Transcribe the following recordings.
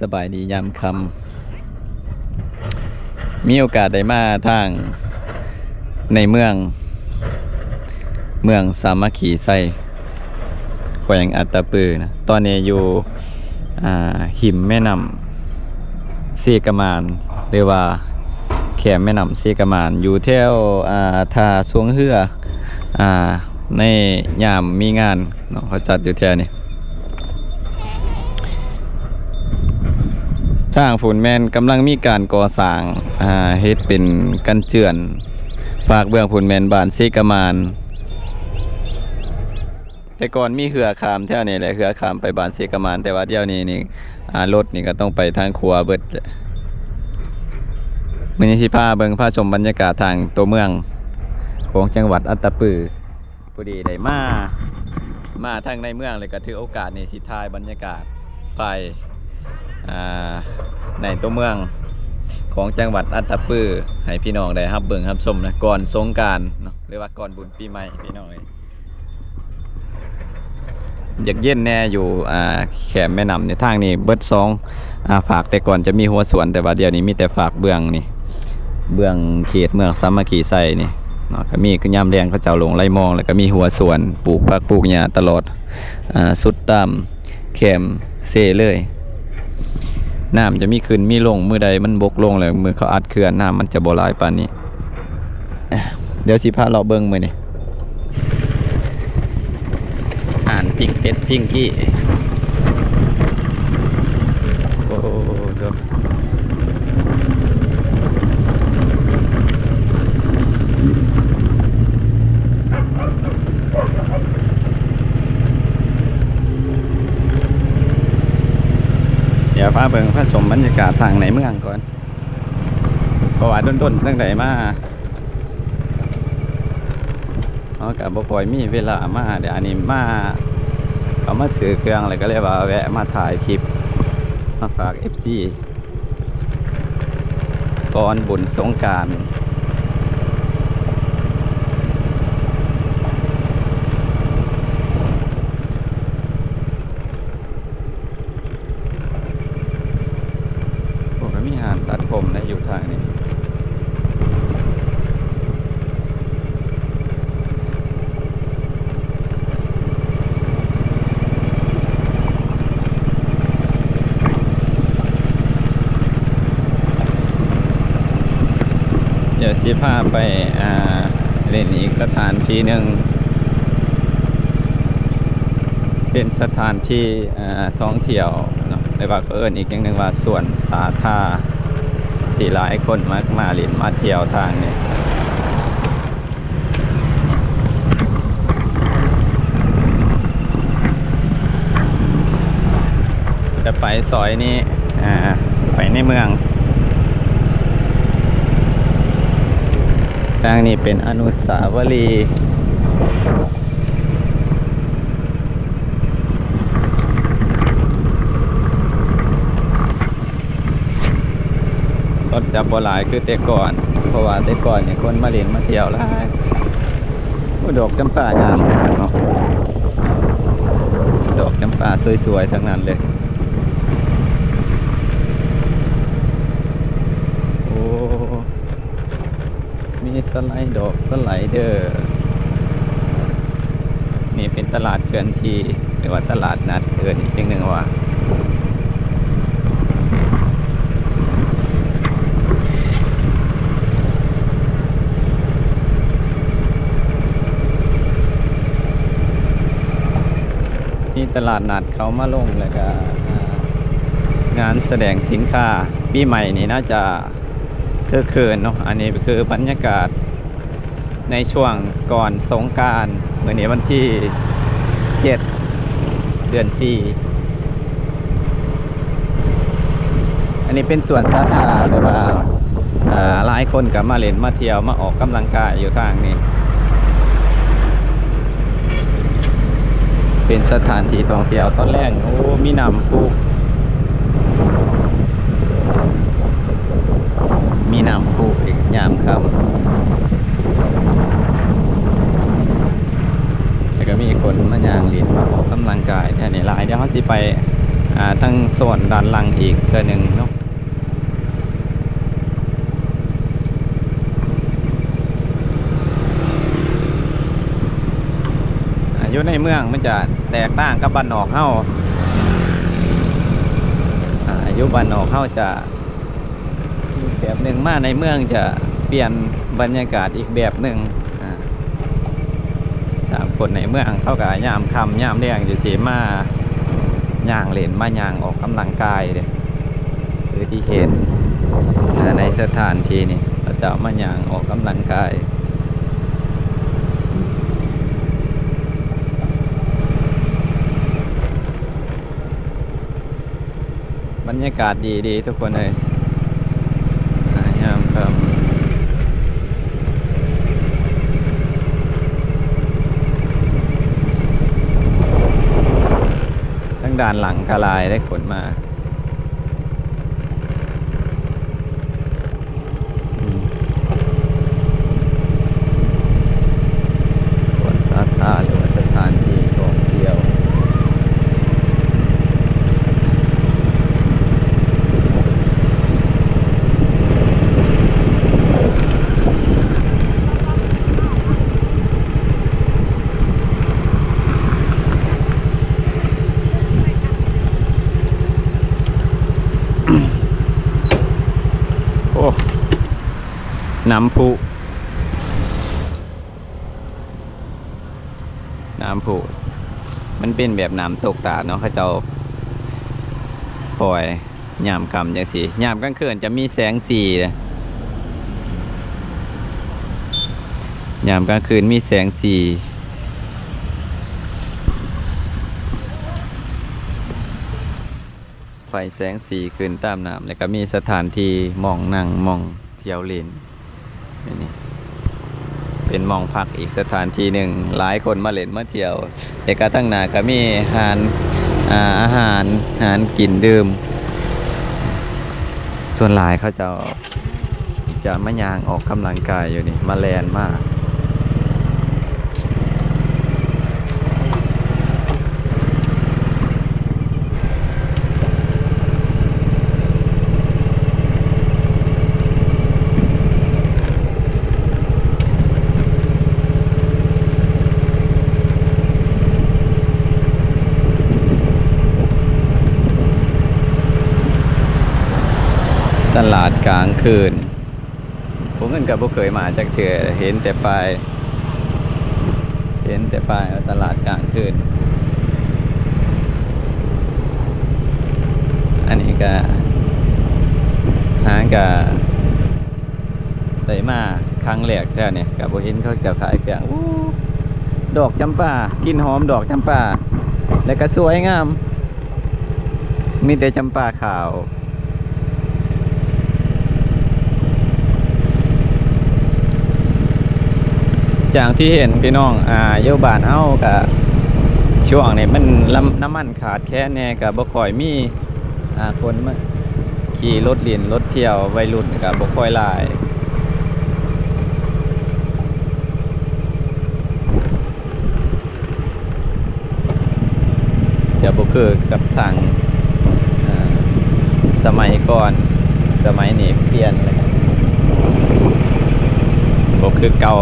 ສະບາຍດີຍາມຄ່ຳ ມີໂອກາດໄດ້ມາທາງໃນເມືອງ ເມືອງສາມັກຄີໄຊ ແຂວງອັດຕະປືນະ. ຕອນນີ້ຢູ່ ອ່າ ຮິມແມ່ນ້ຳເຊກະໝານ ຫຼືວ່າແຄມແມ່ນ້ຳເຊກະໝານ ຢູ່ແຖວ ອ່າ ທ່າຊ່ວງເຮືອ ອ່າ ໃນຍາມມີງານເນາະ ເຂົາຈັດຢູ່ແຖວນີ້. ທາງພຸ້ນແມ່ນກຳລັງມີການກໍ່ສ້າງ ອ່າ ເຮັດເປັນກັນເຈື່ອນ ຟາກເບື້ອງພຸ້ນແມ່ນບ້ານເຊກະໝານ. ແຕ່ກ່ອນມີເຮືອຂ້າມແຖວນີ້ແຫຼະ ເຮືອຂ້າມໄປບ້ານເຊກະໝານ ແຕ່ວ່າດຽວນີ້ນີ້ ອ່າ ລົດນີ້ກໍຕ້ອງໄປທາງຂວາເບິດແຫຼະ. ມື້ນີ້ຊິພາເບິ່ງ ພາຊົມບັນຍາກາດທາງຕົວເມືອງຂອງຈັງຫວັດອັດຕະປື. ພໍດີໄດ້ມາ ມາທາງໃນເມືອງ ແລ້ວກໍຖືໂອກາດນີ້ຊິຖ່າຍບັນຍາກາດພາຍ ອ່າ ໃນຕົວເມືອງຂອງຈັງຫວັດອັດຕະປື ໃຫ້ພີ່ນ້ອງໄດ້ຮັບເບິ່ງຮັບຊົມນະ ກ່ອນສົງການເນາະ ຫຼືວ່າກ່ອນບຸນປີໃໝ່ ພີ່ນ້ອງເອີຍ. ຢາກເຢັນແດ່ຢູ່ ອ່າ ແຄມແມ່ນ້ຳນີ້ ທາງນີ້ເບິດສອງ ອ່າ ຟາກ ແຕ່ກ່ອນຈະມີຮົ້ວສວນ ແຕ່ວ່າດຽວນີ້ມີແຕ່ຟາກເບື້ອງນີ້ ເບື້ອງເຂດເມືອງສາມັກຄີໄຊນີ້ເນາະ ກໍມີ ຍາມແລງເຂົາເຈົ້າລົງໄລ່ມອງ ແລ້ວກໍມີຮົ້ວສວນ ປູກຜັກປູກຫຍ້າຕະຫຼອດ ອ່າ ສຸດຕາມແຄມເຊເລີຍ. ນ້ຳຈະມີຂຶ້ນມີລົງ ມື້ໃດມັນບົກລົງແລ້ວ ມື້ເຂົາອັດເຂື່ອນ ນ້ຳມັນຈະບໍ່ຫຼາຍປານນີ້. ດຽວຊິພາເລາະເບິ່ງມື້ນີ້ ຮ້ານປີ້ງເປັດພິງກີ້ ໂອ້ໂຫ ດຽວພາເບິ່ງ ພາຊົມບັນຍາກາດທາງໃນເມືອງກ່ອນ ເພາະວ່າດົນໆຈັ່ງໄດ້ມາ ເຮົາກໍບໍ່ຄ່ອຍມີເວລາມາເດ້. ອັນນີ້ມາ ເອົາມາຊື້ເຄື່ອງ ແລ້ວກໍເລີຍວ່າແວະມາຖ່າຍຄລິບ ມາຝາກເອັຟຊີ ກ່ອນບຸນສົງການ. ໂອ້ ກໍມີຮ້ານຕັດຜົມໄດ້ຢູ່ທາງນີ້. ດຽວຊິພາໄປ ອ່າ ຫຼິ້ນອີກສະຖານທີ່ໜຶ່ງ ເປັນສະຖານທີ່ ອ່າ ທ່ອງທ່ຽວເນາະ ແຕ່ວ່າເຂົາເອີ້ນອີກຢ່າງໜຶ່ງວ່າສວນສາທາ ທີ່ຫຼາຍຄົນມັກມາຫຼິ້ນມາທ່ຽວທາງນີ້. ຈະໄປຊອຍນີ້ ອ່າ ໄປໃນເມືອງ. ທາງນີ້ເປັນອະນຸສາວະລີ. ລົດຈະບໍ່ຫຼາຍຄືແຕ່ກ່ອນ ເພາະວ່າແຕ່ກ່ອນນີ້ຄົນມາຫຼິ້ນມາທ່ຽວຫຼາຍ. ໂອ້ ດອກຈຳປາງາມເນາະ ດອກຈຳປາສວຍໆທັງນັ້ນເລີຍ. ໂອ້ ມີສະໄລດອກສະໄລເດີ. ນີ້ເປັນຕະຫຼາດເຄື່ອນທີ່ ຫຼືວ່າຕະຫຼາດນັດ ເອີ້ນອີກຢ່າງໜຶ່ງວ່າ. ມີຕະຫຼາດນັດເຂົາມາລົງ ແລ້ວກະ ອ່າ ງານສະແດງສິນຄ້າປີໃໝ່ນີ້ໜ້າຈະ ຄືຄືນເນາະ. ອັນນີ້ຄືບັນຍາກາດໃນຊ່ວງກ່ອນສົງການ ມື້ນີ້ວັນທີເຈັດ ເດືອນສີ່. ອັນນີ້ເປັນສວນສາທາ ແຕ່ວ່າ ອ່າ ຫຼາຍຄົນກໍມາຫຼິ້ນມາທ່ຽວ ມາອອກກຳລັງກາຍຢູ່ທາງນີ້. ເປັນສະຖານທີ່ທ່ອງທ່ຽວຕອນແລງ. ໂອ້ ມີນ້ຳພຸ ມີນ້ຳພຸອີກຍາມຄ່ຳ ແລ້ວກໍມີຄົນມາຍ່າງຫຼິ້ນ ມາອອກກຳລັງກາຍແຖວນີ້ຫຼາຍ. ດຽວເຮົາຊິໄປ ອາ ທາງໂຊນດ້ານຫຼັງອີກເທື່ອໜຶ່ງເນາະ. ອາ ຢູ່ໃນເມືອງມັນຈະແຕກຕ່າງກັບບ້ານນອກເຮົາ. ອາ ຢູ່ບ້ານນອກເຮົາຈະ ອີກແບບໜຶ່ງ ມາໃນເມືອງຈະປ່ຽນບັນຍາກາດອີກແບບໜຶ່ງ. ອາ ຕາມຄົນໃນເມືອງເຂົາກະຍາມຄ່ຳຍາມແລງຈັ່ງຊີ້ ມາຍ່າງຫຼິ້ນ ມາຍ່າງອອກກຳລັງກາຍເດ້ ຄືທີ່ເຫັນ ອາ ໃນສະຖານທີ່ນີ້ ເຂົາເຈົ້າມາຍ່າງອອກກຳລັງກາຍ. ບັນຍາກາດດີໆ ທຸກຄົນເອີຍ ອາ ຍາມຄ່ຳ. ທາງດ້ານຫຼັງກະຫຼາຍເດ້ ຄົນມາ. ອືມ ສວນສາທາ ຫຼືວ່າສະຖານທີ່ທ່ອງທ່ຽວ. ໂອ້ ນ້ຳພຸ ນ້ຳພຸ ມັນເປັນແບບນ້ຳຕົກຕາດເນາະ ເຂົາເຈົ້າປ່ອຍຍາມຄ່ຳຈັ່ງຊີ້. ຍາມກາງຄືນຈະມີແສງສີເດ້ ຍາມກາງຄືນມີແສງສີ. ໄຟແສງສີຂຶ້ນຕາມນ້ຳ ແລ້ວກະມີສະຖານທີ່ໝ່ອງນັ່ງ ໝ່ອງທ່ຽວຫຼິ້ນ. ນີ້ເປັນໝ່ອງພັກອີກສະຖານທີ່ໜຶ່ງ ຫຼາຍຄົນມາຫຼິ້ນມາທ່ຽວ. ແລ້ວກະທາງໜ້າກະມີຮ້ານ ອາ ອາຫານ ຮ້ານກິນດື່ມ. ສ່ວນຫຼາຍເຂົາເຈົ້າ ຈະມາຍ່າງອອກກຳລັງກາຍຢູ່ນີ້ ມາແລ່ນມາ. ຕະຫຼາດກາງຄືນ ພວກເງິນກໍບໍ່ເຄີຍມາຈັກເທື່ອ ເຫັນແຕ່ປ້າຍ ເຫັນແຕ່ປ້າຍວ່າຕະຫຼາດກາງຄືນ. ອັນນີ້ກໍ ຫາກໍ ໄດ້ມາຄັ້ງແລກແທ້ນີ້ ກໍບໍ່ເຫັນເຂົາເຈົ້າຂາຍເຄື່ອງ. ໂອ້ ດອກຈຳປາ ກິ່ນຫອມດອກຈຳປາ ແລ້ວກໍສວຍງາມ ມີແຕ່ຈຳປາຂາວ. ຢ່າງທີ່ເຫັນພີ່ນ້ອງ ອາ ຢູ່ບ້ານເຮົາກໍ ຊ່ວງນີ້ມັນ ລຳ ນ້ຳມັນຂາດແຄນແດ່ ກໍບໍ່ຄ່ອຍມີ ອາ ຄົນມາຂີ່ລົດຫຼິ້ນລົດທ່ຽວ ໄວລຸ້ນກໍບໍ່ຄ່ອຍຫຼາຍ. ຈະບໍ່ຄືກັບທາງ ເອີ ສະໄໝກ່ອນ ສະໄໝນີ້ປ່ຽນແລ້ວ ບໍ່ຄືເກົ່າ.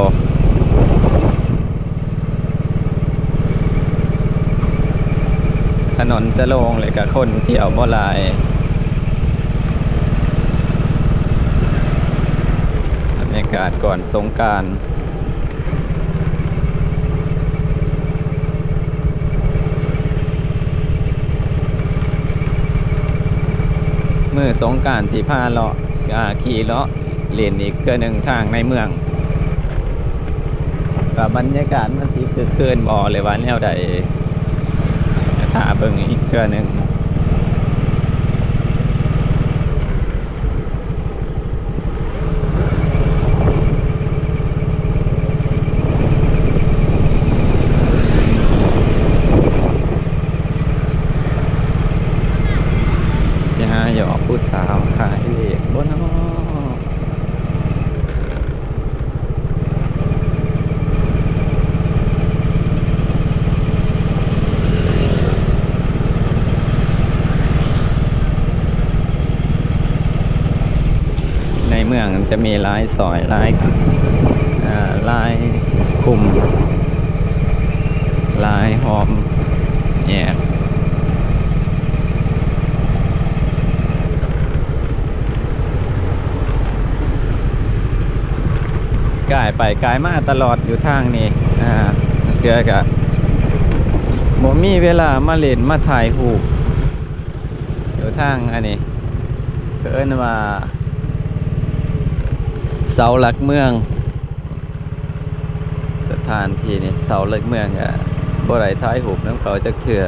ຖະໜົນຈະໂລ່ງ ແລະກະຄົນທ່ຽວບໍ່ຫຼາຍ. ບັນຍາກາດກ່ອນສົງການ ມື້ສົງການຊິພາເລາະ ອາ ຂີ່ເລາະຫຼິ້ນອີກເທື່ອໜຶ່ງທາງໃນເມືອງ ວ່າບັນຍາກາດມັນຊິຄຶກຄື້ນບໍ່ ຫຼືວ່າແນວໃດ ຖ້າເບິ່ງອີກເທື່ອໜຶ່ງ. ຊິຫາຫຍອກຜູ້ສາວຂາຍເລກບໍ່ນໍ? ຈະມີຫຼາຍຊອຍ ຫຼາຍ ເອີ ຫຼາຍຄຸ້ມ ຫຼາຍຮ່ອມແຍກ. ກາຍໄປກາຍມາຕະຫຼອດຢູ່ທາງນີ້ ອ່າ ເທື່ອກະບໍ່ມີເວລາມາຫຼິ້ນມາຖ່າຍຮູບຢູ່ທາງອັນນີ້ ເອີ້ນວ່າເສົາຫຼັກເມືອງ. ສະຖານທີ່ນີ້ ເສົາຫຼັກເມືອງ ກະບໍ່ໄດ້ຖ່າຍຮູບນຳເຂົາຈັກເທື່ອ.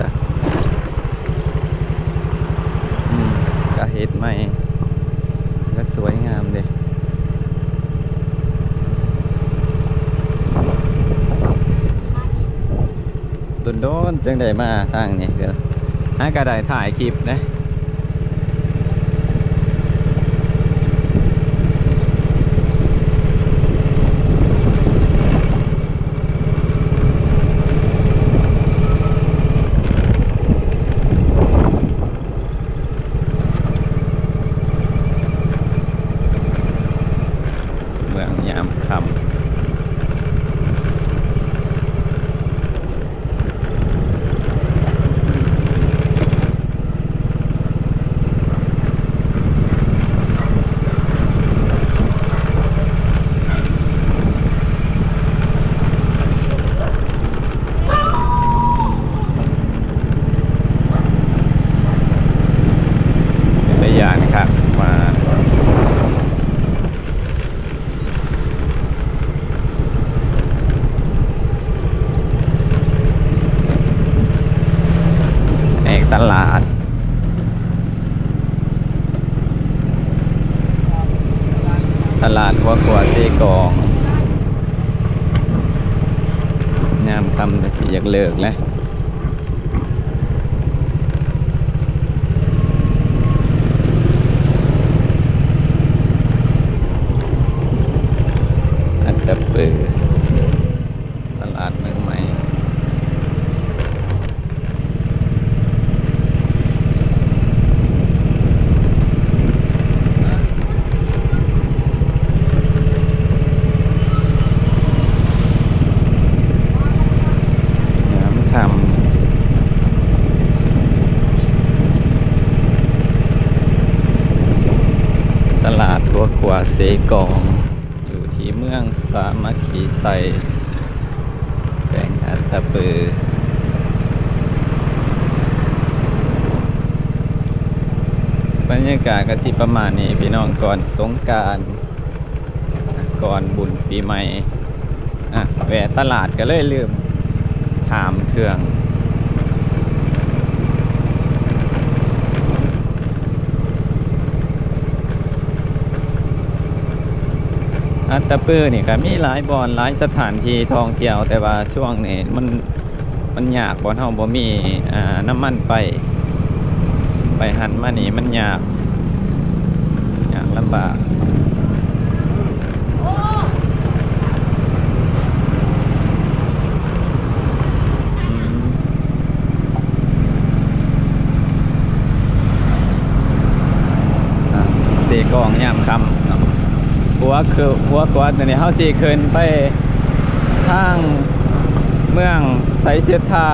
ອືມ ກະເຮັດໃໝ່ ກະສວຍງາມເດ້. ດົນໆ ຈັ່ງໄດ້ມາທາງນີ້ ຫາກະໄດ້ຖ່າຍຄລິບເດ້. ເມືອງຍາມຄ່ຳ. ເປັນຕາຢ້ານຄັກ ມາ ແອກຕະຫຼາດ ຕະຫຼາດຫົວຂົວເຊກອງ. ຍາມຄ່ຳກະຊິຢາກເລີກແລ້ວ. ອັດຕະປື ຕະຫຼາດເມືອງໃໝ່. ຍາມຄ່ຳ ຕະຫຼາດຫົວຂົວເຊກອງ ຢູ່ທີ່ເມືອງສາມັກຄີໄຊ ແຂວງອັດຕະປື. ບັນຍາກາດກະຊິປະມານນີ້ພີ່ນ້ອງ ກ່ອນສົງການ ກ່ອນບຸນປີໃໝ່. ອ່ະ ແວະຕະຫຼາດກະເລີຍລືມຖາມເຄື່ອງ. ອັດຕະປືນີ້ກະມີຫຼາຍບ່ອນ ຫຼາຍສະຖານທີ່ທ່ອງທ່ຽວ ແຕ່ວ່າຊ່ວງນີ້ມັນ ມັນຍາກ ບ່ອນເຮົາບໍ່ມີ ອ່າ ນ້ຳມັນໄປ ໄປຫັ້ນມານີ້ມັນຍາກ ຍາກລຳບາກ. ອ່າ ເຊກອງຍາມຄ່ຳເນາະ ຫົວຄື ຫົວຂວາຕົວນີ້ ເຮົາຊິຂຶ້ນໄປທາງເມືອງໄຊເສດຖາ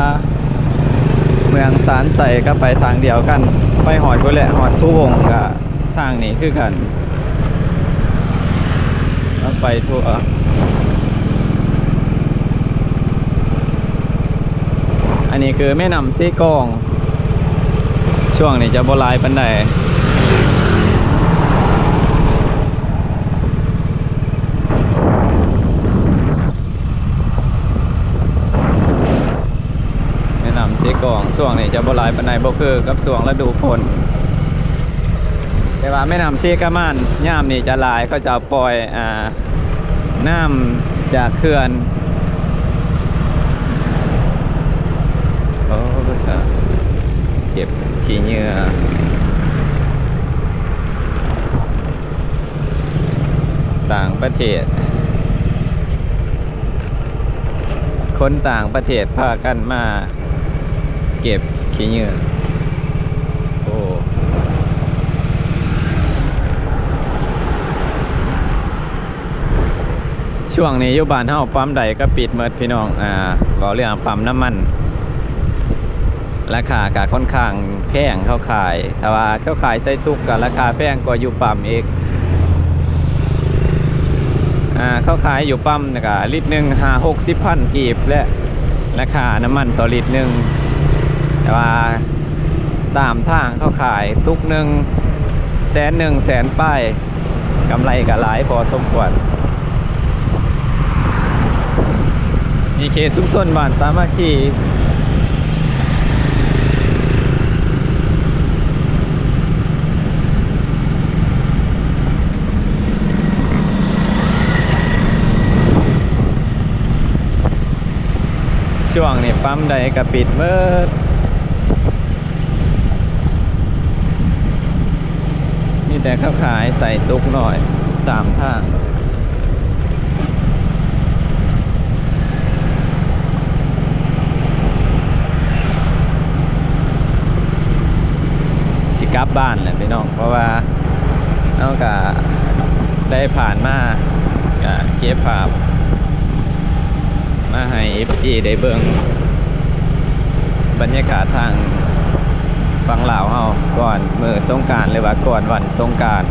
ເມືອງສານໄຊ ກະໄປທາງດຽວກັນ ໄປຮອດພຸ້ນແຫຼະ ຮອດພູວົງ ກະທາງນີ້ຄືກັນ ເຮົາໄປທົ່ວ. ອັນນີ້ຄືແມ່ນ້ຳເຊກອງ ຊ່ວງນີ້ຈະບໍ່ຫຼາຍປານໃດ. ແມ່ນ້ຳເຊກອງຊ່ວງນີ້ຈະບໍ່ຫຼາຍປານໃດ ບໍ່ຄືກັບຊ່ວງລະດູຝົນ ແຕ່ວ່າແມ່ນ້ຳເຊກະມານຍາມນີ້ຈະຫຼາຍ ເຂົາເຈົ້າປ່ອຍ ອ່າ ນ້ຳຈາກເຂື່ອນ. ໂອ້ ເກັບຂີ້ເຫຍື້ອ ຕ່າງປະເທດ ຄົນຕ່າງປະເທດພາກັນມາເກັບຂີ້ເຫຍື້ອ. ໂອ້. ຊ່ວງນີ້ຢູ່ບ້ານເຮົາປ້ຳໃດກໍປິດໝົດພີ່ນ້ອງ. ອ່າ ເວົ້າເລື່ອງປ້ຳນ້ຳມັນ ລາຄາກໍຄ່ອນຂ້າງແພງ ເຂົາຂາຍ ຖ້າວ່າເຂົາຂາຍໃສ່ຕຸກກໍລາຄາແພງກວ່າຢູ່ປ້ຳອີກ. ອ່າ ເຂົາຂາຍຢູ່ປ້ຳນະກະລິດໜຶ່ງຫ້າຫົກສິບພັນກີບ ແລະ ລາຄານ້ຳມັນຕໍ່ລິດໜຶ່ງ ແຕ່ວ່າຕາມທາງເຂົາຂາຍຕຸກໜຶ່ງແສນໜຶ່ງ ແສນປາຍ ກຳໄລກໍຫຼາຍພໍສົມຄວນ. ນີ້ເຂດຊຸມຊົນບ້ານສາມັກຄີ. ຊ່ວງນີ້ປ້ຳໃດກໍປິດໝົດ. ມີແຕ່ເຂົາຂາຍໃສ່ຕຸກນ້ອຍຕາມທາງ. ຊິກັບບ້ານແຫຼະພີ່ນ້ອງ ເພາະວ່າເຮົາກະໄດ້ຜ່ານມາ ກະເກັບພາບ ມາໃຫ້ເອັຟຊີໄດ້ເບິ່ງບັນຍາກາດທາງຝັ່ງລາວເຮົາ ກ່ອນມື້ສົງການ ຫຼືວ່າກ່ອນວັນສົງການ.